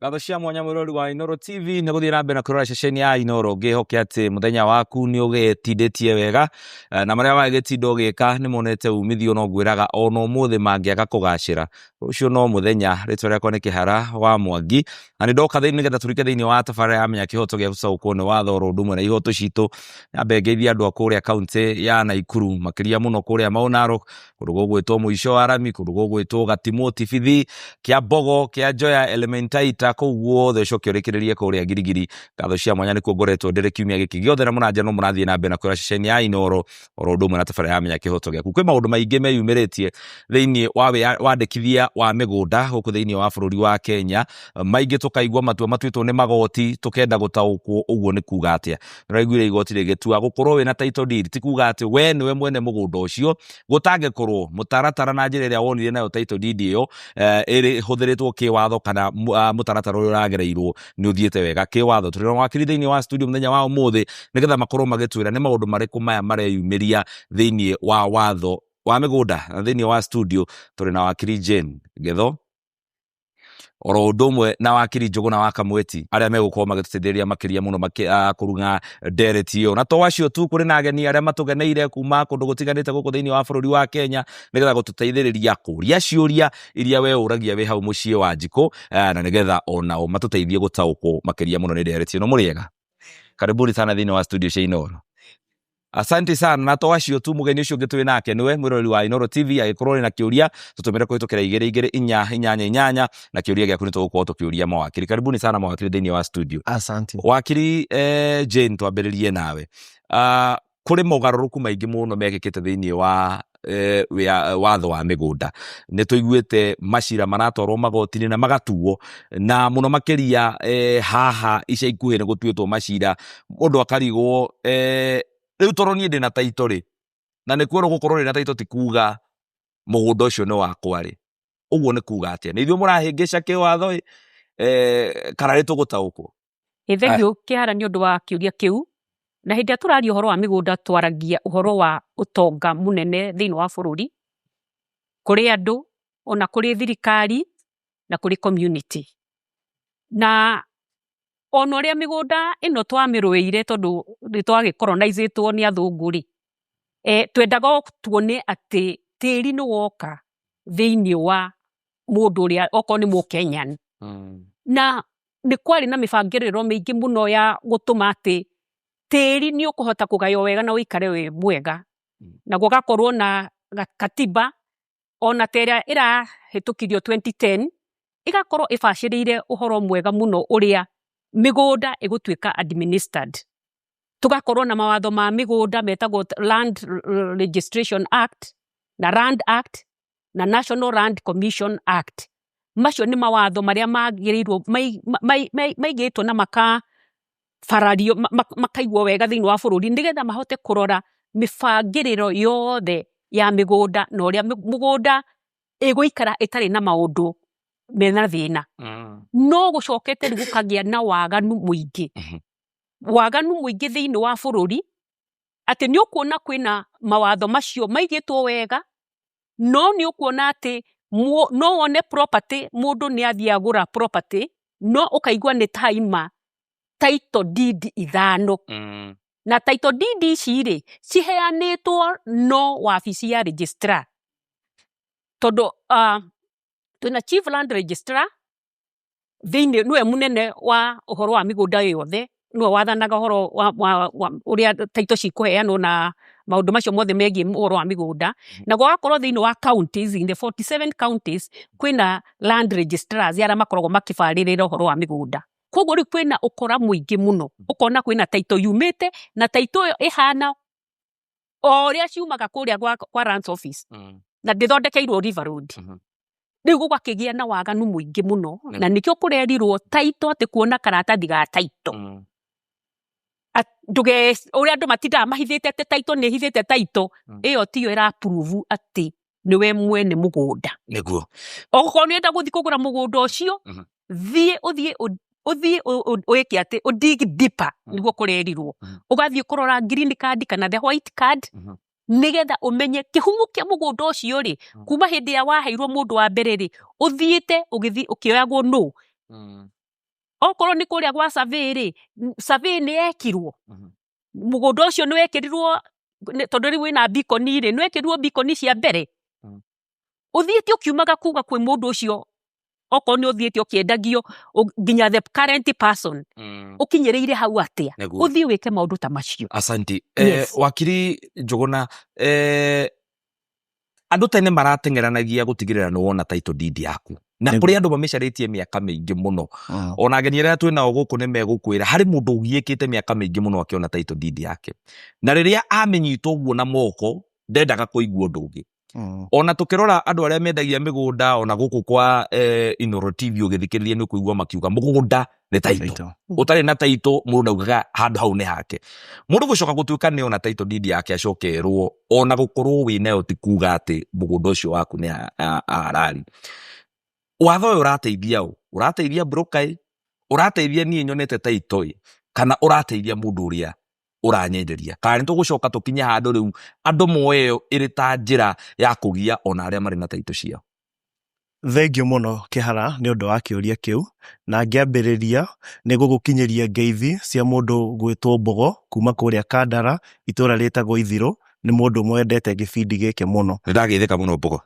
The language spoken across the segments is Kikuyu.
Ngatho cia mwanya mwĩrori wa Inooro TV nĩ gũthiĩ na mbere na kwĩrora ceceni ya Inooro ngĩhoke atĩ mũthenya waku nĩ ũgĩtindĩtie wega eh, na marĩa wagĩtinda ũgĩka nĩ monete umithio no ngwĩraga ona ũmũthĩ mangĩaga kũgacĩra ũcio no mũthenya. Rĩtwa rĩakwa nĩ Kĩhara wa Mwangi na nĩ ndoka thĩinĩ nĩgetha tũrike thĩinĩ wa tabarĩra ya Menya Kĩhoto gĩa Gũtaũkwo nĩ Watho oro ũndũ ũmwe na ihoto citũ. Nyambe ngeithie andũ a kũrĩa kaunti ya Naikuru makĩria mũno kũrĩa Mau Narok, kũndũ gũgwĩtwo mũico wa rami, kũndũ gũgwĩtwo Gatimũ, Tibithi, Kĩambogo, Kĩanjoya, Elementaita, kũu guothe ũcoke ũrĩkĩrĩrie kũrĩa Girigiri. Ngatho cia mwanya nĩkuo ngoretwo ndĩrĩ kiumia gĩkĩ gĩothe na mũnanja no mũrathiĩ na mbere na kwĩra ceceni ya Inooro oro ũndũ ũmwe na tabarĩra ya Menya Kĩhoto Gĩaku. Kwĩ maũndũ maingĩ meyumĩrĩtie thĩinĩ wa wandĩkithia wa mĩgũnda gũkũ thĩinĩ wa bũrũri wa Kenya, maingĩ tũkaigua matua matuĩtwo nĩ magoti tũkenda gũtaũkwo ũguo nĩ kuga atĩa. Nĩũraiguire igoti rĩgĩtua gũkorwo wĩna title deed ti kuga atĩ we nĩwe mwene mũgũnda ũcio, gũtangĩkorwo mũtaratara na njĩra ĩrĩa wonire nayo title deed ĩyo ĩhũthĩrĩtwo kĩwatho kana mũtaratara ũrĩa ũragereirwo nĩ ũthiĩte wega kĩwatho. Tũrĩ na wakiri thĩinĩ wa studio mũthenya wa ũmũthĩ nĩgetha makorwo magĩtwĩra nĩ maũndũ marĩkũ maya mareyumĩria thĩinĩ wa watho wa mĩgũnda. Na thĩinĩ wa studio tũrĩ na wakiri Jane Getho oro ũndũ ũmwe na wakiri Njũgũna wa Kamweti arĩa megũkorwo magĩtũteithĩrĩria makĩria mũno kũruga ndereti ĩyo. Na to acio tu, kũrĩ na ageni arĩa matũgeneire kuma kũndũ gũtiganĩte gũkũ thĩinĩ wa bũrũri wa Kenya nĩgetha gũtũteithĩrĩria kũria ciũria iria we ũragia wĩ hau mũciĩ wa njikũ, na nĩgetha onao matũteithie gũtaũkwo makĩria mũno nĩ ndereti ĩno. Mũrĩega? Karibuni sana thĩinĩ wa studio cia Inooro. Asante sana. Na to acio tu, mũgeni ũcio ũngĩ twĩ nake nĩwe mwĩroreri wa Inooro TV. Angĩkorwo ũrĩ na kĩũria tũtũmĩre kũhĩtũkĩra 22488 na kĩũria gĩaku nĩ tũgũkorwo tũkĩũria mawakiri. Karibuni sana mawakiri thĩinĩ wa studio. Asante. Wakiri Jane, twambĩrĩrie nawe. Kũrĩ mogarũrũku maingĩ mũno mekĩkĩte thĩinĩ wa watho wa mĩgũnda. Nĩ tũiguĩte macira maratwarwo magoti-inĩ na magatuo, na mũno makĩria haha ica ikuhĩ nĩ gũtuĩtwo macira mũndũ akarigwo rĩu tondũ niĩ ndĩna title rĩ, na nĩ kwerwo gũkorwo ndĩna title ti kuga mũgũnda ũcio nĩ wakwa rĩ, ũguo nĩ kuga atĩa? Nĩ ithuĩ mũrahĩngĩca kĩwatho ĩ, kana nĩ tũgũtaũkwo? Ĩ thengiũ Kĩhara nĩ ũndũ wa kĩũria kĩu, na hĩndĩ ĩrĩa tũraria ũhoro wa mĩgũnda twaragia ũhoro wa ũtonga mũnene thĩinĩ wa bũrũri, kũrĩ andũ, ona kũrĩ thirikari, na kũrĩ community. Na ona ũrĩa mĩgũnda ĩno twamĩrũĩire tondũ nĩ twagĩ colonize ĩtwo nĩ athũngũ rĩ, twendaga o tuone atĩ tĩri nĩ woka thĩinĩ wa mũndũ ũrĩa okorwo nĩ mũkenyan. Na nĩ kwarĩ na mĩbangĩrĩro mĩingĩ mũno ya gũtũma atĩ tĩri nĩ ũkũhota kũgaywo wega na ũikare wĩ mwega. Na gũgakorwo na katiba ona ta ĩrĩa ĩrahĩtũkirio 2010 ĩgakorwo ĩbacĩrĩire ũhoro mwega mũno ũrĩa mĩgũnda ĩgũtuĩka administered. Tũgakorwo na mawatho ma mĩgũnda metagwo Land Registration Act na Land Act na National Land Commission Act. Macio nĩ mawatho marĩa magĩrĩirwo maigĩtwo na makabarario makaigwo wega thĩinĩ wa bũrũri nĩgetha mahote kũrora mĩbangĩrĩro yothe ya mĩgũnda na ũrĩa mũgũnda ĩgũikara ĩtarĩ na maũndũ mena thĩna. No gũcokete rĩu gũkagĩa na waganu mũingĩ. Waganu mũingĩ thĩinĩ wa bũrũri atĩ nĩ ũkuona kwĩna mawatho macio maigĩtwo wega, no nĩ ũkuona atĩ no wone property mũndũ nĩ athiĩ agũra property no ũkaigua nĩ ta aima title deed ithano. Na title deed ici rĩ, ciheanĩtwo no wabici ya registrar. Tondũ twĩna chief land registrar thĩinĩ nĩwe mũnene wa ũhoro wa mĩgũnda yothe, nĩwe wathanaga ũhoro wa ũrĩa title cikũheanwo na maũndũ macio mothe megiĩ ũhoro wa mĩgũnda. Na gũgakorwo thĩinĩ wa counties, in the 47 counties kwĩna land registrars arĩa makoragwo makĩbarĩrĩra ũhoro wa mĩgũnda. Koguo rĩu kwĩna ũkora mũingĩ mũno, ũkona kwĩna title yumĩte na title ĩyo ĩhana o ũrĩa ciumaga kũrĩa kwa lands office na ndĩthondekeirwo River Road. Rĩu gũgakĩgĩa na waganu mũingĩ mũno na nĩkĩo kũrerirwo title atĩ kuona karatathi ga title. Ndũge ũrĩa andũ matindaga mahithĩte atĩ title nĩ ĩhithĩte title, ĩyo tiyo ĩra prove atĩ nĩwe mwene mũgũnda. Nĩguo. Okorwo nĩ ũrenda gũthiĩ kũgũra mũgũnda ũcio, thiĩ ũthiĩ. Ũthiĩ wĩke atĩ ũdig deeper, nĩguo kũrerirwo. Ũgathiĩ kũrora green card kana the white card, nĩgetha ũmenye kĩhumo kĩa mũgũnda ũcio rĩ, kuma hĩndĩ ya waheirwo mũndũ wa mbere rĩ, ũthiĩte ũgĩthiĩ ũkĩoyagwo nũ. Okorwo nĩ kũrĩa gwa survey rĩ, survey nĩ yekirwo, mũgũnda ũcio nĩ wekĩrirwo, tondũ rĩu wĩna beacon rĩ, nĩ wekĩrirwo beacon cia mbere. Ũthiĩte ũkiumaga kuga kwĩ mũndũ ũcio, okorwo nĩ ũthiĩte ũkĩendagio nginya the current person, ũkinyĩrĩire hau atĩa? Ũthiĩ wĩke maũndũ ta macio. Asanti. Wakiri Njũgũna, andũ tene marateng'eranagia gũtigĩrĩra nĩ wona title deed yaku, na kũrĩ andũ mamĩcarĩtie mĩaka mĩingĩ mũno. Ona ageni arĩa twĩ nao gũkũ nĩ megũkwĩra harĩ mũndũ ũgiĩkĩte mĩaka mĩingĩ mũno akĩona title deed yake, na rĩrĩa amĩnyita ũguo na moko ndendaga kũigua ũndũ ũngĩ. Ona tũkĩrora andũ arĩa mendagia mĩgũnda ona gũkũ kwa Inooro TV, ũgĩthikĩrĩria nĩ ũkũigua makiuga mũgũnda nĩ title. Title. Ũtarĩ na title, mũndũ ndaugaga handũ hau nĩ hake. Mũndũ gũcoka gũtuĩka nĩ ona title deed yake, acoke erwo ona gũkorwo wĩ nayo ti kuga atĩ mũgũnda ũcio waku nĩ harari. Watho ũyũ ũrateithia ũ? Ũrateithia broker ĩ? Ũrateithia niĩ nyonete title ĩ? Kana ũrateithia mũndũ ũrĩa ũranyenderia? Kana nĩ tũgũcoka tũkinye handũ rĩu andũ moe ĩyo ĩrĩ ta njĩra ya kũgia ona arĩa marĩ na title ciao? Thengiũ mũno Kĩhara nĩ ũndũ wa kĩũria kĩu, na ngĩambĩrĩria nĩ gũgũkinyĩria ngeithi cia mũndũ gwĩtwo Mbogo kuma kũrĩa Kandara, itũra rĩtagwo Ithirũ, nĩ mũndũ ũmwe wendete gĩbindi gĩkĩ mũno. Nĩ ndageithĩka mũno, Mbogo.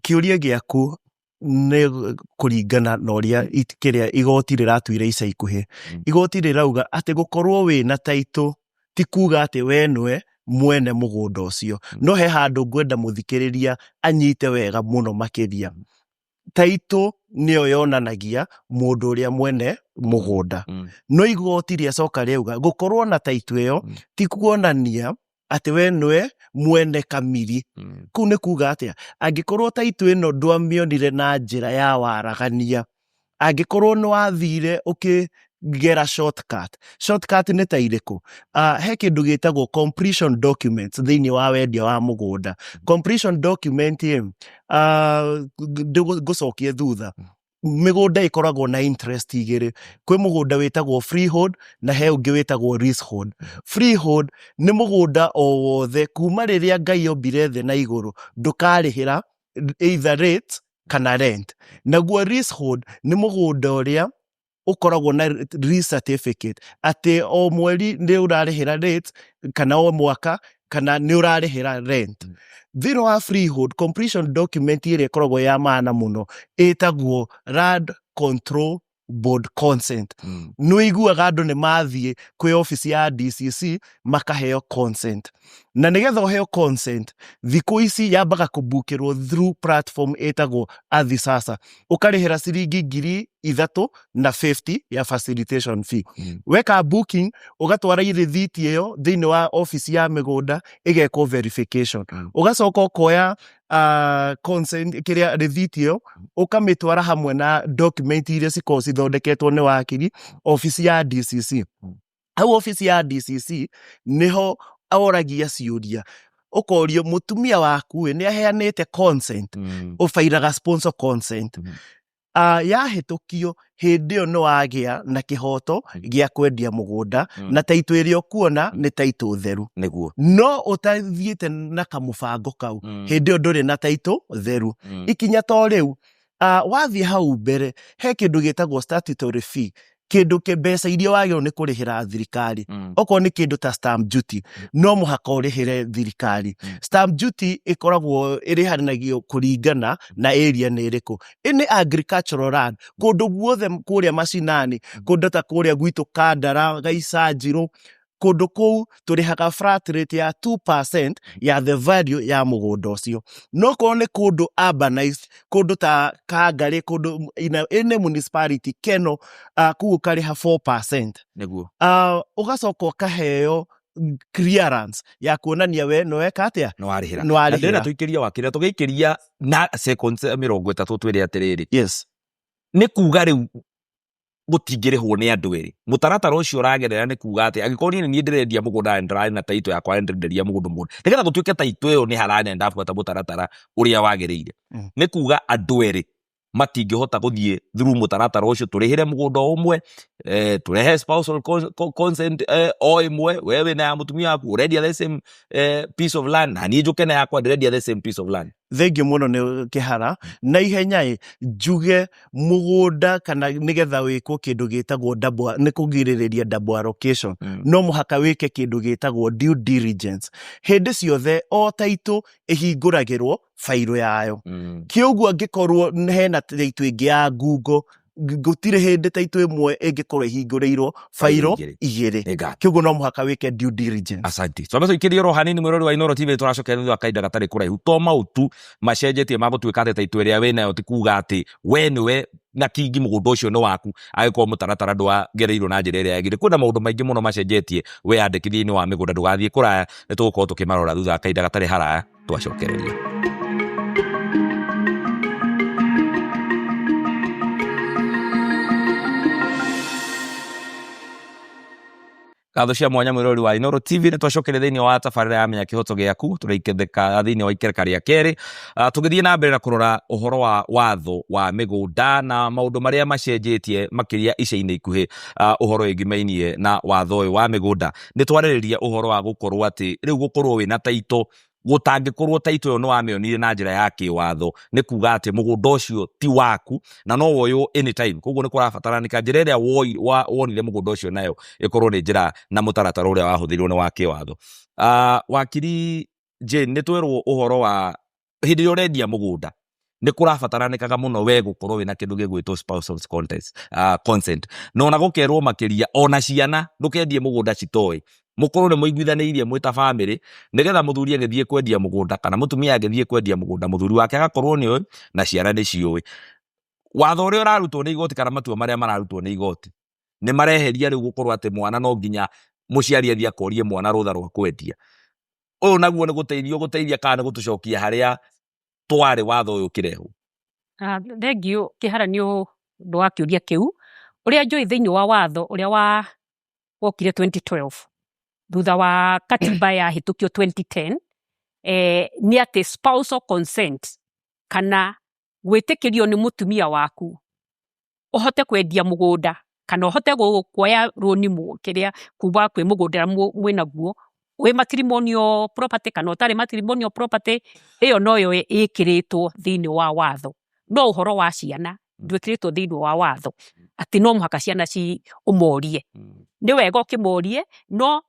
Kĩũria gĩaku nĩ kũringana na ũrĩa kĩrĩa igoti rĩratuire ica ikuhĩ. Igoti rĩrauga atĩ gũkorwo wĩna title ti kuga atĩ we nĩwe mwene mũgũnda ũcio. No he handũ ngwenda mũthikĩrĩria anyite wega mũno makĩria. Title nĩyo yonanagia mũndũ ũrĩa mwene mũgũnda. No igoti rĩacoka rĩauga gũkorwo na title ĩyo ti kuonania atĩ we nĩwe mwene kamiri. Kũu nĩ kuga atĩa? Angĩkorwo title ĩno ndwamĩonire na njĩra ya waragania, angĩkorwo nĩ wathire ũkĩgera shortcut, shortcut nĩ ta irĩkũ? He kĩndũ gĩtagwo completion documents thĩinĩ wa wendia wa mũgũnda. Completion document ĩ, ngũcokie thutha, mĩgũnda ĩkoragwo na interest igĩrĩ. Kwĩ mũgũnda wĩtagwo freehold na he ũngĩ wĩtagwo leasehold. Freehold nĩ mũgũnda o wothe kuma rĩrĩa Ngai ombire thĩ na igũrũ, ndũkarĩhĩra either rate kana rent. Naguo leasehold nĩ mũgũnda ũrĩa ũkoragwo na lease certificate, atĩ o mweri nĩ ũrarĩhĩra rate kana o mwaka kana nĩ ũrarĩhĩra rent. Thĩinĩ wa freehold, completion document ĩrĩa ĩkoragwo ya maana mũno ĩtagwo Land Control Board consent. Nĩ ũiguaga andũ nĩ mathiĩ kwĩ obici ya DCC makaheo consent, na nĩgetha ũheo consent thikũ ici yambaga kũbukĩrwo through platform ĩtagwo Ardhi Sasa, ũkarĩhĩra ciringi 3,050 ya facilitation fee. Weka booking, ũgatwara rĩthiti ĩyo thĩinĩ wa obici ya mĩgũnda, ĩgekwo verification. Ũgacoka ũkoya consent kĩrĩa rĩthiti ĩyo, ũkamĩtwara hamwe na document iria cikoragwo cithondeketwo nĩ wakiri obici ya DCC. Hau obici ya DCC nĩho oragia ciũria, ũkorio mũtumia waku ĩ nĩ aheanĩte consent, ũbairaga sponsor consent. Yahĩtũkio hĩndĩ ĩyo nĩ wagĩa na kĩhoto gĩa kwendia mũgũnda, na title ĩrĩa ũkuona nĩ title theru. No ũtathiĩte na kamũbango kau, hĩndĩ ĩyo ndũrĩ na title theru. Ikinya to rĩu, wathiĩ hau mbere he kĩndũ gĩtagwo statutory fee, kĩndũ kĩ mbeca iria wagĩrĩirwo nĩ kũrĩhĩra thirikari. Okorwo nĩ kĩndũ ta stamp duty, no mũhaka ũrĩhĩre thirikari. Stamp duty ĩkoragwo ĩrĩhanagio kũringana na area nĩ ĩrĩkũ. Ĩ agricultural land, kũndũ guothe kũrĩa macinani, kũndũ ta kũrĩa gwitũ Kandara, Gaicanjirũ, kũndũ kũu tũrĩhaga flat rate ya 2% ya the value ya mũgũnda ũcio. No korwo nĩ kũndũ urbanized, kũndũ ta Kangarĩ, kũndũ ina municipality Keno, kũu ũkarĩha 4%. Ũgacoka ũkaheo clearance ya kuonania we nĩ weka atĩa? Nĩ warĩhĩra. Nĩ Na warĩhĩra. Ndĩrenda tũikĩrie wakĩrĩa tũgĩikĩria na seconds 30, twĩre atĩrĩrĩ, nĩ kuga rĩu gũtingĩrĩhwo nĩ andũ erĩ? Mũtaratara ũcio ũragerera nĩ kuga atĩ angĩkorwo niĩ nĩ niĩ ndĩrendia mũgũnda na ndĩrarĩ na title yakwa na ndĩrenderia mũgũndũ mũndũ, nĩgetha gũtuĩke title ĩyo nĩ harani na ndabuata mũtaratara ũrĩa wagĩrĩire, nĩ kuga andũ erĩ Matingĩhota gũthiĩ through mũtaratara ũcio, tũrĩhĩre mũgũnda o ũmwe, tũrehe spousal consent o ĩmwe, we wĩna ya mũtumia waku ũrendia the same piece of land, na niĩ njũke na yakwa ndĩrendia the same piece of land. Thengiũ mũno nĩ Kĩhara. Na ihenya ĩ njuge mũgũnda kana nĩgetha wĩkwo kĩndũ gĩtagwo double, nĩ kũgirĩrĩria double allocation, no mũhaka wĩke kĩndũ gĩtagwo due diligence. Hĩndĩ ciothe o taitũ ĩhingũragĩrwo bairũ yayo. Kĩũguo angĩkorwo hena taitũ ĩngĩ ya ngungo, gũtirĩ hĩndĩ taitũ ĩmwe ĩngĩkorwo ĩhingũrĩirwo bairũ igĩrĩ. Igĩrĩ. Nĩ ngatho. Kĩũguo no mũhaka wĩke due diligence. Asante. Twambe tũikĩrie oro hanini, mwĩrori wa Inooro TV, tũracokera thutha wa kahinda gatarĩ kũraihu. To mautu macenjetie magũtuĩka atĩ taitũ ĩrĩa wĩnayo ti kuga atĩ we nĩwe na kingi mũgũnda ũcio nĩ waku angĩkorwo mũtaratara ndwagereirwo na njĩra ĩrĩa yagĩrĩire. Kwĩna maũndũ maingĩ mũno macenjetie wĩyandĩkithia-inĩ wa mĩgũnda. Ndũgathiĩ kũraya, nĩ tũgũkorwo tũkĩmarora thutha wa kahinda gatarĩ haraya twacokereria. Ngatho cia mwanya, mwĩrori wa Inooro TV, nĩ twacokeria thĩinĩ wa tabarĩra ya Menya Kĩhoto Gĩaku. Tũraikĩthĩka thĩinĩ wa ikereka rĩa kerĩ. Tũgĩthiĩ na mbere na kũrora ũhoro wa watho wa mĩgũnda na maũndũ marĩa macenjetie makĩria ica-inĩ ikuhĩ, ũhoro wĩgimainie na watho ũyũ wa mĩgũnda. Nĩ twarĩrĩria ũhoro wa gũkorwo atĩ rĩu gũkorwo wĩna taito, gũtangĩkorwo taito ĩyo nĩ wamĩonire na njĩra ya kĩwatho, nĩ kuga atĩ mũgũnda ũcio ti waku na no woywo anytime. Koguo nĩ kũrabataranĩka njĩra ĩrĩa wonire mũgũnda ũcio nayo ĩkorwo nĩ njĩra na mũtaratara ũrĩa wahũthĩrirwo nĩ wa kĩwatho. Wakiri Jane, nĩ twerwo ũhoro wa hĩndĩ ĩrĩa ũrendia mũgũnda nĩ kũrabataranĩkaga mũno we gũkorwo wĩna kĩndũ gĩgwĩtwo spousal consent, na ona gũkerwo makĩria ona ciana ndũkendie mũgũnda citoĩ, mũkorwo nĩ mũiguithanĩirie mwĩ ta bamĩrĩ, nĩgetha mũthuri agĩthiĩ kwendia mũgũnda kana mũtumia agĩthiĩ kwendia mũgũnda, mũthuri wake agakorwo nĩ oĩ na ciana nĩ ciũĩ. Watho ũrĩa ũrarutwo nĩ igoti kana matua marĩa mararutwo nĩ igoti nĩ mareheria rĩu gũkorwo atĩ mwana no nginya mũciari athiĩ akorie mwana rũtha rwa kwendia. Ũyũ naguo nĩ gũteithia ũgũteithia kana nĩ gũtũcokia harĩa twarĩ watho ũyũ ũkĩrehwo? Thengiũ Kĩhara nĩ ũndũ wa kĩũria kĩu. Ũrĩa njũĩ thĩinĩ wa watho ũrĩa wa wokire 2012 thutha wa katiba yahĩtũkio 2010, nĩ atĩ spousal consent kana gwĩtĩkĩrio nĩ mũtumia waku ũhote kwendia mũgũnda kana ũhote kuoya rũni kĩrĩa kuma kwĩ mũgũnda ũrĩa mwĩnaguo wĩ matrimonial property kana ũtarĩ matrimonial property, ĩyo noyo ĩkĩrĩtwo thĩinĩ wa watho. No ũhoro wa ciana ndwĩkĩrĩtwo thĩinĩ wa watho atĩ no mũhaka ciana ci ũmorie. Nĩ wega ũkĩmorie, no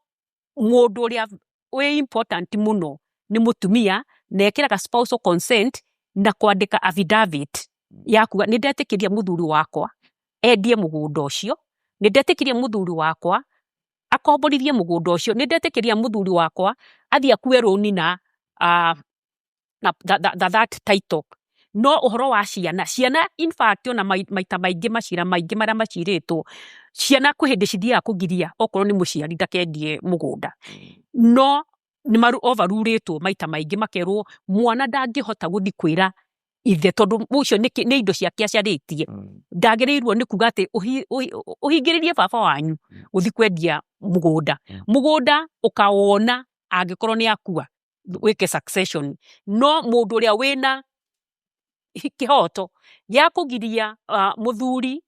mũndũ ũrĩa wĩ important mũno nĩ mũtumia, na ekĩraga spousal consent na kwandĩka affidavit ya kuga nĩ ndetĩkĩria mũthuri wakwa endie mũgũnda ũcio, nĩ ndetĩkĩria mũthuri wakwa akomborithie mũgũnda ũcio, nĩ ndetĩkĩria mũthuri wakwa athiĩ akue rũni na that title. No ũhoro wa ciana, ciana in fact ona maita maingĩ macira maingĩ marĩa macirĩtwo, ciana kwĩ hĩndĩ cithiaga kũgiria okorwo nĩ mũciari ndakendie mũgũnda, no nĩ overrulĩtwo maita maingĩ, makerwo mwana ndangĩhota gũthiĩ kwĩra ithe tondũ ũcio nĩ indo ciake acarĩtie, ndagĩrĩirwo nĩ kuga atĩ ũhingĩrĩrie baba wanyu gũthiĩ kwendia mũgũnda. Mũgũnda ũkawona angĩkorwo nĩ akua wĩke succession, no mũndũ ũrĩa wĩna kĩhoto gĩa kũgiria mũthuri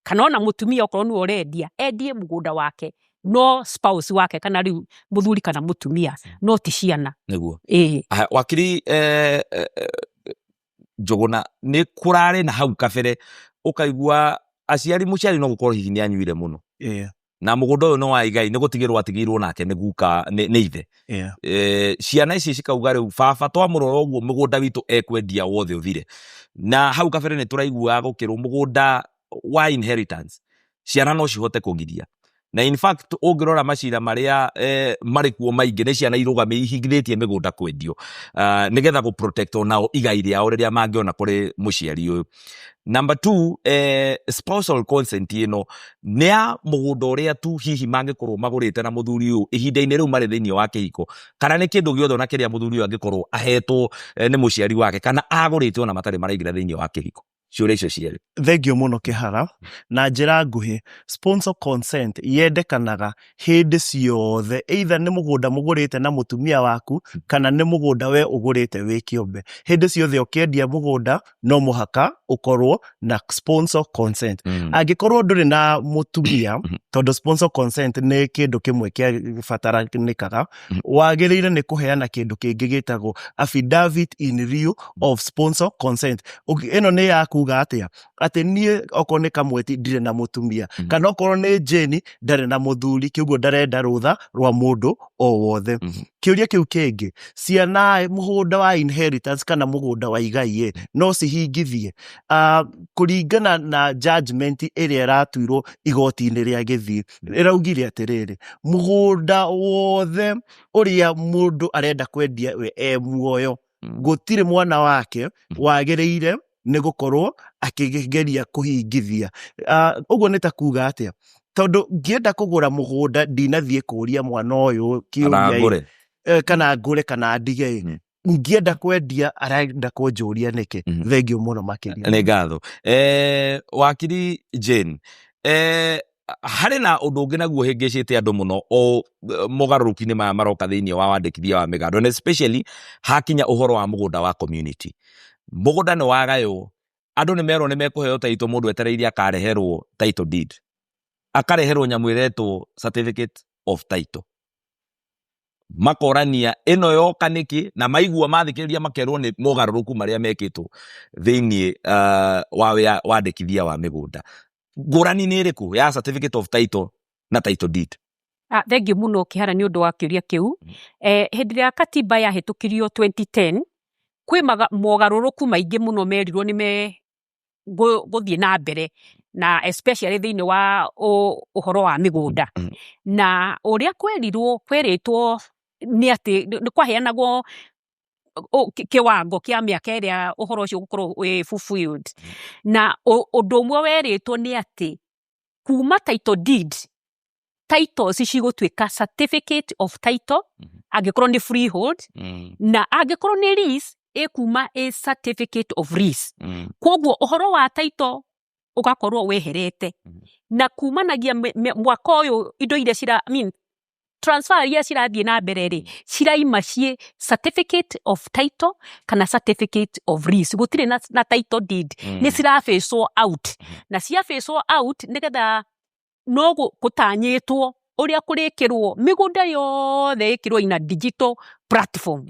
kana ona mũtumia okorwo nĩwe ũrendia endie mũgũnda wake no spouse wake kana rĩu mũthuri kana mũtumia, no ti ciana. Nĩguo. Ĩĩ. Aya, wakiri Njũgũna, nĩ kũrarĩ na hau kabere ũkaigua aciari, mũciari no gũkorwo hihi nĩ anyuire mũno na mũgũnda ũyũ nĩ wa igai, nĩ gũtigĩrwo atigĩirwo nake nĩ guka, nĩ ithe. Ciana ici cikauga rĩu baba twamũrora ũguo mũgũnda witũ ekwendia wothe ũthire. Na hau kabere nĩ tũraiguaga gũkĩrwo mũgũnda wa inheritance ciana no cihote kũgiria, na in fact ũngĩrora macira marĩa marĩ kuo maingĩ nĩ ciana irũgamĩ ihingithĩtie mĩgũnda kwendio, nĩgetha gũ protect onao igai rĩao rĩrĩa mangĩona kũrĩ mũciari ũyũ. Number two, spousal consent ĩno nĩ ya mũgũnda ũrĩa tu hihi mangĩkorwo magũrĩte na mũthuri ũyũ ihinda-inĩ rĩu marĩ thĩinĩ wa kĩhiko, kana nĩ kĩndũ gĩothe ona kĩrĩa mũthuri ũyũ angĩkorwo ahetwo nĩ mũciari wake kana agũrĩte ona matarĩ maraingĩra thĩinĩ wa kĩhiko? Ciũria icio cierĩ. Thengiũ mũno Kĩhara. Na njĩra nguhĩ, sponsor consent yendekanaga hĩndĩ ciothe, either nĩ mũgũnda mũgũrĩte na mũtumia waku kana nĩ mũgũnda we ũgũrĩte wĩ kĩũmbe. Hĩndĩ ciothe ũkĩendia mũgũnda no mũhaka ũkorwo na sponsor consent. Angĩkorwo ndũrĩ na mũtumia, tondũ sponsor consent nĩ kĩndũ kĩmwe kĩabataranĩkaga, wagĩrĩire nĩ kũheana kĩndũ kĩngĩ gĩtagwo affidavit in lieu of sponsor consent. Ĩno nĩ ya kuga atĩa? Atĩ niĩ okorwo nĩ Kamweti ndirĩ na mũtumia, kana okorwo nĩ Jane ndarĩ na mũthuri, kĩguo ndarenda rũtha rwa mũndũ o wothe. Kĩũria kĩu kĩngĩ, ciana mũgũnda wa inheritance kana mũgũnda wa igai ĩ, no cihingithie? Kũringana na judgment ĩrĩa ĩratuirwo igoti-inĩ rĩa Gĩthii, ĩraugire atĩrĩrĩ, mũgũnda wothe ũrĩa mũndũ arenda kwendia we e muoyo, gũtirĩ mwana wake wagĩrĩire nĩ gũkorwo akĩgeria kũhingithia. Ũguo nĩ ta kuga atĩa? Tondũ ngĩenda kũgũra mũgũnda ndinathiĩ kũria mwana ũyũ Kana kĩũria ĩ, ngũre. kana ngũre kana ndige ĩ. Ngĩenda kwendia arenda kũnjũria nĩkĩ? Thengiũ mũno makĩria. Nĩ ngatho. Wakiri Jane, harĩ na ũndũ ũngĩ naguo hĩngĩcĩte andũ mũno o mogarũrũku-inĩ maya maroka thĩinĩ wa wandĩkithia wa mĩganda, and especially hakinya ũhoro wa mũgũnda wa community. Mũgũnda nĩ wagaywo, andũ nĩ merwo nĩ mekũheo title, mũndũ etereire akareherwo title deed, akareherwo nyamũ ĩretwo certificate of title. Makorania ĩno yoka nĩkĩ, na maigua mathikĩrĩria makerwo nĩ mogarũrũku marĩa mekĩtwo thĩinĩ wa wandĩkithia wa mĩgũnda. Ngũrani nĩ ĩrĩkũ ya certificate of title na title deed? Thengiũ mũno Kĩhara nĩ ũndũ wa kĩũria kĩu. Hĩndĩ ĩrĩa katiba yahĩtũkirio 2010, kwĩ mogarũrũku maingĩ mũno merirwo nĩ me gũthiĩ na mbere, na especially thĩinĩ wa ũhoro wa mĩgũnda. Na ũrĩa kwerĩtwo nĩ atĩ nĩ kwaheanagwo kĩwango kĩa mĩaka ĩrĩa ũhoro ũcio ũgũkorwo wĩ fulfilled. Na ũndũ ũmwe werĩtwo nĩ atĩ kuma title deed, titles cigũtuĩka certificate of title, angĩkorwo nĩ freehold, na angĩkorwo nĩ lease ĩkuma ĩ certificate of lease. Koguo ũhoro wa title ũgakorwo weherete. Na kumanagia mwaka ũyũ indo iria cira, I mean, transfer iria cirathiĩ na mbere rĩ, ciraima ciĩ certificate of title kana certificate of lease. Gũtirĩ na title deed. Nĩ cira phase out. Na cia phase out nĩgetha no gũtanyĩtwo ũrĩa kũrĩkĩrwo mĩgũnda yothe ĩkĩrwo ina digital platform.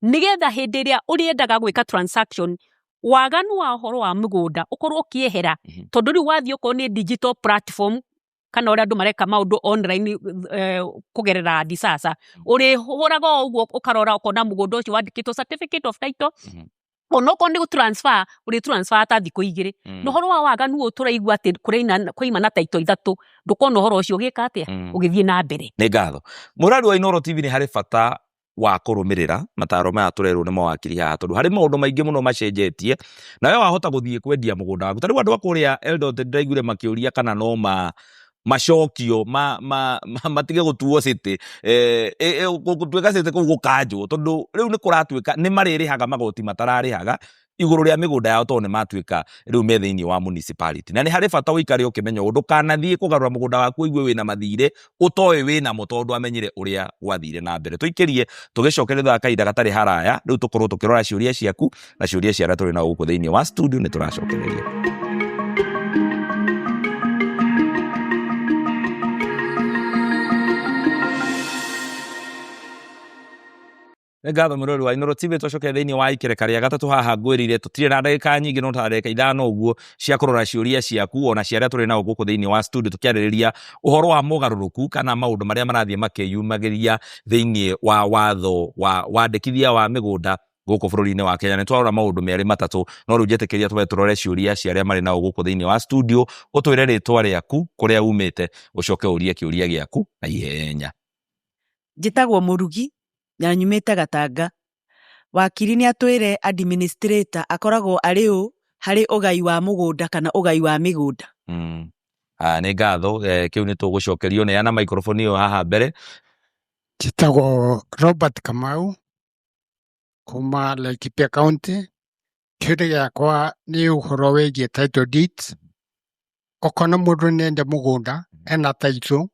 Nĩgetha hĩndĩ ĩrĩa ũrĩendaga gwĩka transaction, waganu wa ũhoro wa mĩgũnda ũkorwo ũkĩehera. Tondũ rĩu wathiĩ okorwo nĩ digital platform, kana ũrĩa andũ mareka maũndũ online, kũgerera Disasa, ũrĩhũraga o ũguo ũkarora ũkona mũgũnda ũcio wandĩkĩtwo certificate of title. Onokorwo nĩ gũ-transfer, ũrĩ transfer ta thikũ igĩrĩ. Na ũhoro wa waganu ũyũ tũraigua atĩ kũraima na title ithatũ, ndũkona ũhoro ũcio ũgĩka atĩa? Ũgĩthiĩ na mbere. Nĩ ngatho. Mũrori wa Inooro TV, nĩ harĩ bata wa kũrũmĩrĩra mataro maya tũrerwo nĩ mawakiri haha, tondũ harĩ maũndũ maingĩ mũno macenjetie, na we wahota gũthiĩ kwendia mũgũnda waku. Ta rĩu andũ a kũrĩa Eldoret ndĩraiguire makĩũria kana no macokio matige gũtuo city, gũtuĩka city kũu gũkanjwo, tondũ rĩu nĩ kũratuĩka nĩ marĩrĩhaga magoti matararĩhaga igũrũ rĩa mĩgũnda yao, tondũ nĩ matuĩka rĩu me thĩinĩ wa municipality. Na nĩ harĩ bata ũikare ũkĩmenya ũũ, ndũkanathiĩ kũgarũra mũgũnda waku ũigue wĩna mathirĩ ũtoĩ wĩnamo, tondũ amenyire ũrĩa gwathire na mbere. Tũikĩrie tũgĩcokeria thutha wa kahinda gatarĩ haraya, rĩu tũkorwo tũkĩrora ciũria ciaku na ciũria cia arĩa tũrĩ nao gũkũ thĩinĩ wa studio. Nĩ tũracokereria. Nĩ ngatho mũrori wa Inooro TV. Twacokeria thĩinĩ wa ikereka rĩa gatatũ haha. Ngwĩrire tũtirĩ na ndagĩka nyingĩ, no ta ndagĩka 5 ũguo cia kũrora ciũria ciaku ona cia arĩa tũrĩ nao gũkũ thĩinĩ wa studio, tũkĩarĩrĩria ũhoro wa mogarũrũku kana maũndũ marĩa marathiĩ makĩyumagĩria thĩinĩ wa watho wa wandĩkithia wa mĩgũnda gũkũ bũrũri-inĩ wa Kenya. Nĩ twarora maũndũ merĩ matatũ, no rĩu njĩtĩkĩria tũbe tũrore ciũria cia arĩa marĩ nao gũkũ thĩinĩ wa studio. Ũtwĩre rĩtwa rĩaku, kũrĩa umĩte, ũcoke ũrie kĩũria gĩaku na ihenya. Njĩtagwo Mũrugi na nyumĩte Gatanga. Wakiri nĩ atwĩre administrator akoragwo arĩ ũ harĩ ũgai wa mũgũnda kana ũgai wa mĩgũnda? Nĩ ngatho. Kĩu nĩ tũgũcokerio. Neana microphone ĩyo haha mbere. Njĩtagwo Robert Kamau kuma Laikipia County. Kĩũria gĩakwa nĩ ũhoro wĩgiĩ title deeds. Ũkona mũndũ nĩenda mũgũnda ena title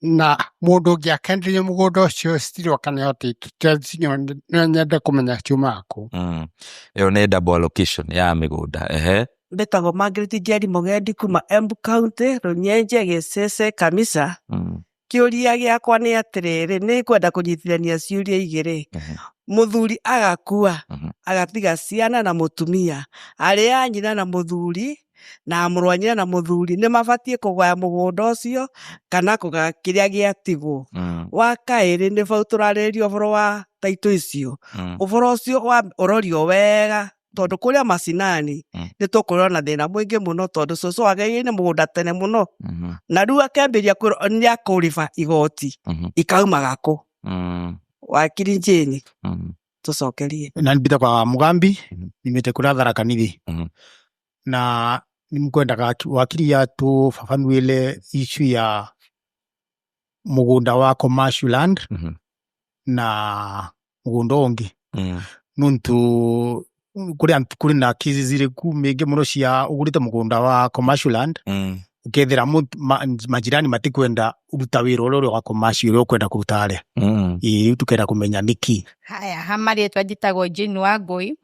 na mũndũ ũngĩ akenderia mũgũnda ũcio still akaneo title icio no nyende kũmenya ciumaga kũ. Ĩyo nĩ double allocation ya mĩgũnda. Ehe. Mbĩtagwo Margaret Njeri Mũgendi kuma Embu County, Rũnyenje, Gĩcece, Kamisa. Kĩũria gĩakwa nĩ atĩrĩrĩ, nĩ ngwenda kũnyitithania ciũria igĩrĩ. Mũthuri agakua, agatiga ciana na mũtumia, arĩ a nyina na mũthuri na mũrũ wa nyina na mũthuri nĩ mabatiĩ kũgaya mũgũnda ũcio kana kũgaya kĩrĩa gĩatigwo. Wa kaĩrĩ nĩ bau tũrarĩrĩria ũhoro wa taitũ icio. Ũhoro ũcio wa ũrorio wega tondũ kũrĩa macinani nĩ tũkũrwo na thĩna mũingĩ mũno tondũ cũcũ wagĩrĩire mũgũnda tene mũno na rĩu akĩambĩrĩria kwĩrwo nĩ akũrĩba igoti ikaumaga kũ. Wakiri Jane tũcokerie. Na mbitagwa Mugambi nimite kuria Tharaka Nithi na nimkwendaga wakiri atufafanuile issue ya mugunda wa commercial land na mugunda ungi nuntu kuri na cases iriku mingi muno cia ugurite mugunda wa commercial land ukethira majirani matikwenda uruta wira uria wa commercial uria ukwenda kuruta aria ii riu tukenda kumenya niki. Haya, ha marĩtwa njĩtagwo Jane Wangũi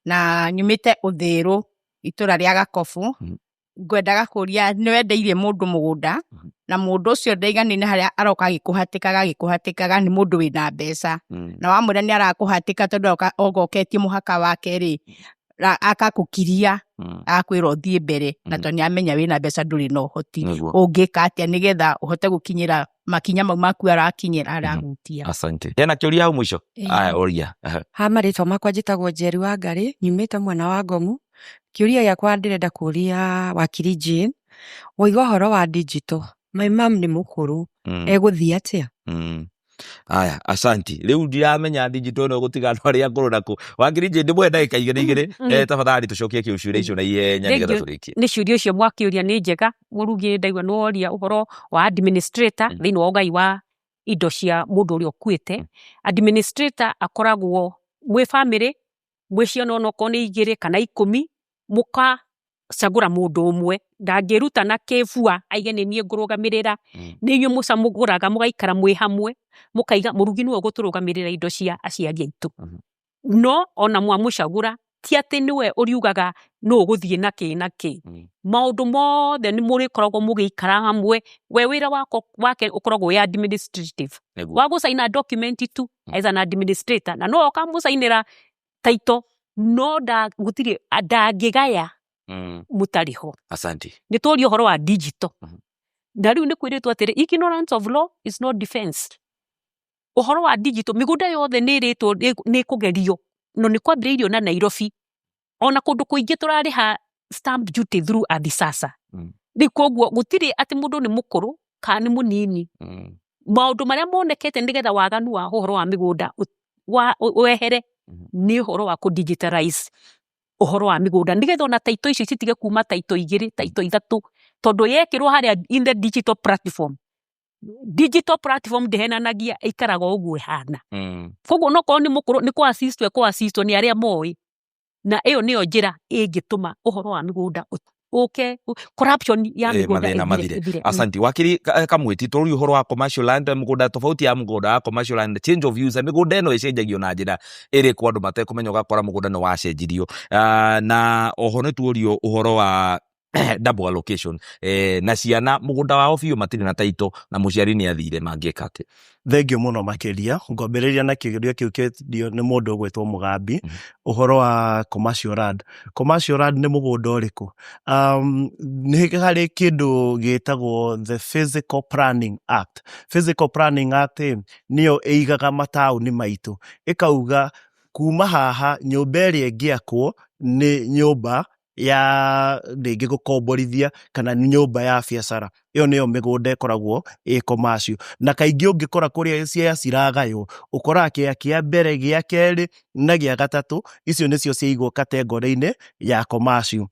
na nyumĩte Ũthĩrũ itũra rĩa Gakobu. Ngwendaga kũria nĩ wendeirie mũndũ mũgũnda na mũndũ ũcio ndaiganĩire harĩa aroka agĩkũhatĩkaga agĩkũhatĩkaga nĩ mũndũ wĩna mbeca na wamwĩra nĩ arakũhatĩka tondũ aroka ogoketie mũhaka wake rĩ agakũkiria agakwĩra ũthiĩ mbere na tondũ nĩamenya wĩna mbeca ndũrĩ na ũhoti ũngĩka atĩa nĩgetha ũhote gũkinyĩra makinya mau maku arakinyĩra arahutia. Asante. Hena kĩũria hau mũico? Aya, ũria. Ehe. Ha marĩtwa makwa njĩtagwo Njeri Wangari nyumĩte mwena wa Ngomu. Kĩũria gĩakwa ndĩrenda kũria wakiri Jane, woiga ũhoro wa digital, my mom nĩ mũkũrũ, egũthiĩ atĩa? Aya, asanti. Rĩu ndiramenya digital ĩno gũtiga andũ arĩa akũrũ nakũ. Wakiri Jane, ndĩmũhe ndagĩka igĩrĩ igĩrĩ. Tafadhali tũcokie kĩũria icio na ihenya nĩgetha Thank you. tũrĩkie. Nĩ ciũria icio mwakĩũria nĩ njega. Mũrugi ndaigua nĩ woria ũhoro wa administrator thĩinĩ wa ũgai wa indo cia mũndũ ũrĩa ũkuĩte. Administrator akoragwo mwĩ family, mwĩ ciana onokorwo nĩ 2 kana 10, mũkacagũra mũndũ ũmwe. Ndangĩruta na kĩbua aige nĩ niĩ ngũrũgamĩrĩra. Nĩ inyuĩ mũcamũgũraga mũgaikara mwĩ hamwe, mũkaiga mũrugi nĩwe ũgũtũrũgamĩrĩra indo cia aciari aitũ. No ona mwamũcagũra ti atĩ nĩwe ũriugaga nũ ũgũthiĩ na kĩ na kĩ. Maũndũ mothe nĩ mũrĩkoragwo mũgĩikara hamwe. We wĩra wake ũkoragwo wĩ administrative. Wa gũcaina document tu as an administrator na no ũkamũcainĩra title no gũtirĩ ndangĩgaya mũtarĩ ho. Asante. Nĩ tũrie ũhoro wa digital. Na rĩu nĩ kwĩrĩtwo atĩrĩ ignorance of law is not defense. Ũhoro wa digital mĩgũnda yothe nĩ ĩrĩtwo nĩ ĩkũgerio no nĩ kwambĩrĩirio na Nairobi. Ona kũndũ kũingĩ tũrarĩha stamp duty through Ardhisasa. Rĩu koguo gũtirĩ atĩ mũndũ nĩ mũkũrũ kana nĩ mũnini. Maũndũ marĩa monekete nĩgetha waganu wa ũhoro wa mĩgũnda wehere nĩ ũhoro wa kũ digitalize ũhoro wa mĩgũnda nĩgetha ona title icio citige kuma title 2 title 3 tondũ yekĩrwo harĩa in the digital platform. Digital platform ndĩhenanagia ĩikaraga ũguo ĩhana. Koguo onokorwo nĩ mũkũrũ nĩ kũ assist ekũ assist nĩ arĩa moĩ. Na ĩyo nĩyo njĩra ĩngĩtũma ũhoro wa mĩgũnda ũke corruption ya mĩgũnda mathĩna mathire. ĩthire. Asante. Wakiri Kamweti, tũrĩ ũhoro wa commercial land, mũgũnda tofauti ya mũgũnda wa commercial land, change of use, mĩgũnda ĩno ĩcenjagio na njĩra ĩrĩkũ andũ matekũmenya ũgakora mũgũnda nĩ wacenjirio. Na oho nĩ tuorio ũhoro wa double allocation. Na ciana mũgũnda wao biũ matirĩ na title na mũciari nĩ athire mangĩka atĩa? Thengiũ mũno makĩria. Ngwambĩrĩria na kĩũria kĩu kĩendio nĩ mũndũ ũgwĩtwo Mũgambi, ũhoro wa commercial land. Commercial land nĩ mũgũnda ũrĩkũ? Nĩ harĩ kĩndũ gĩtagwo the Physical Planning Act. Physical Planning Act nĩyo ĩigaga mataũni maitũ, ĩkauga kuma haha nyũmba ĩrĩa ĩngĩakwo nĩ nyũmba ya rĩngĩ gũkomborithia kana nyũmba ya biacara. Ĩyo nĩyo mĩgũnda ĩkoragwo ĩ commercial. Na kaingĩ ũngĩkora kũrĩa ciea ciragaywo, ũkoraga kĩea kĩa mbere, gĩa kerĩ na gĩa gatatũ, icio nĩcio ciaigwo kategorĩ-inĩ ya commercial.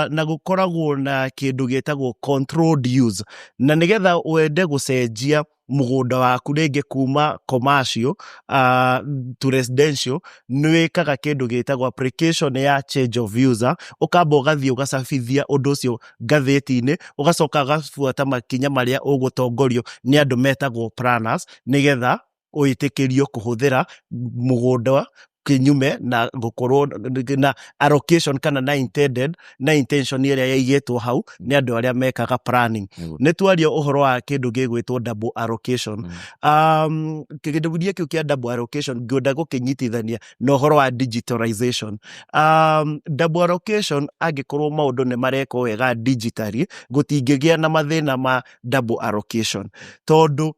Na gũkoragwo na kĩndũ gĩtagwo controlled use, na nĩgetha wende gũcenjia mũgũnda waku rĩngĩ kuma commercial to residential, nĩ wĩkaga kĩndũ gĩtagwo application ya change of user, ũkamba ũgathiĩ ũgacabithia ũndũ ũcio ngathĩti-inĩ, ũgacoka ũgabuata makinya marĩa ũgũtongorio nĩ andũ metagwo planners, nĩgetha wĩtĩkĩrio kũhũthĩra mũgũnda kinyume na gũkorwo na allocation kana na intended na intention ĩrĩa yaigĩtwo hau nĩ andũ arĩa mekaga planning. Nĩ twaria ũhoro wa kĩndũ gĩgwĩtwo double allocation. Kĩndũ kĩu kĩa double allocation ngwenda gũkĩnyitithania na ũhoro wa digitalization. Double allocation, angĩkorwo maũndũ nĩ marekwo wega digitally, gũtingĩgĩa na mathĩna ma double allocation, tondũ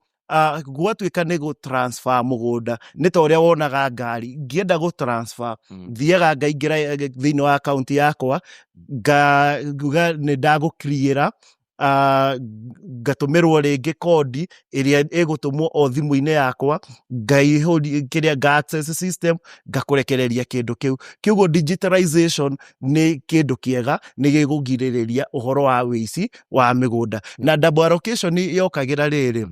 gwatuĩka nĩ gũ transfer mũgũnda, nĩ ta ũrĩa wonaga ngari ngĩenda gũ transfer, thiaga ngaingĩra thĩinĩ wa akaunti yakwa, nguga nĩ ndagũclear, ngatũmĩrwo rĩngĩ kodi ĩrĩa ĩgũtũmwo o thimũ-inĩ yakwa, ngaihũria kĩrĩa, nga access system, ngakũrekereria kĩndũ kĩu. Kĩoguo digitalization nĩ kĩndũ kĩega, nĩ gĩkũgirĩrĩria ũhoro wa wĩici wa mĩgũnda. Na double allocation yokagĩra rĩrĩ,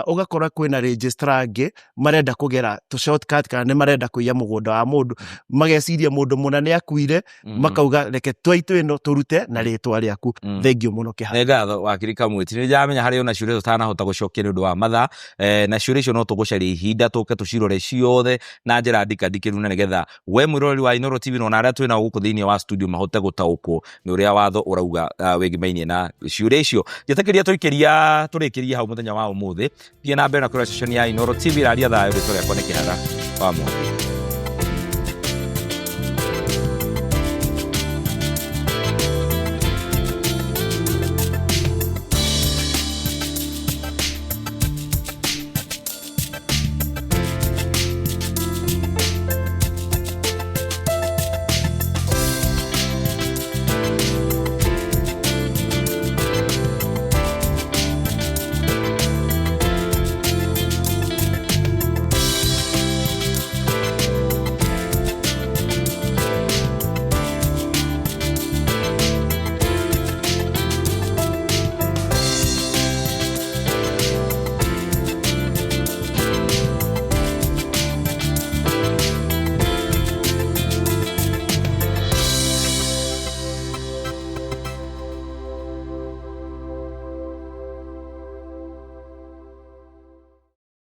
ũgakora kwĩna registrar angĩ marenda kũgera tũ shortcut, kana nĩ marenda kũiya mũgũnda wa mũndũ, mageciria mũndũ mũna nĩ akuire, makauga reke twaitũ ĩno tũrute na rĩtwa rĩaku. Thengiũ mũno Kĩhara. Nĩ ngatho, wakiri Kamweti. Nĩ ndĩramenya harĩ ona ciũria tũtanahota gũcokia nĩ ũndũ wa mathaa, na ciũria icio no tũgũcaria ihinda tũke tũcirore ciothe na njĩra ndikandikĩru, na nĩgetha we mwĩroreri wa Inooro TV na ona arĩa twĩ nao gũkũ thĩinĩ wa studio mahote gũtaũkwo nĩ ũrĩa watho ũrauga wĩgimainie na ciũria icio. Njĩtĩkĩria tũikĩria tũrĩkĩrie hau mũthenya wa ũmũthĩ. Thiĩ na mbere na kũrora ceceni ya Inooro TV. Raria thayũ, rĩtwa rĩakwa nĩ Kĩhara wa Mwangi.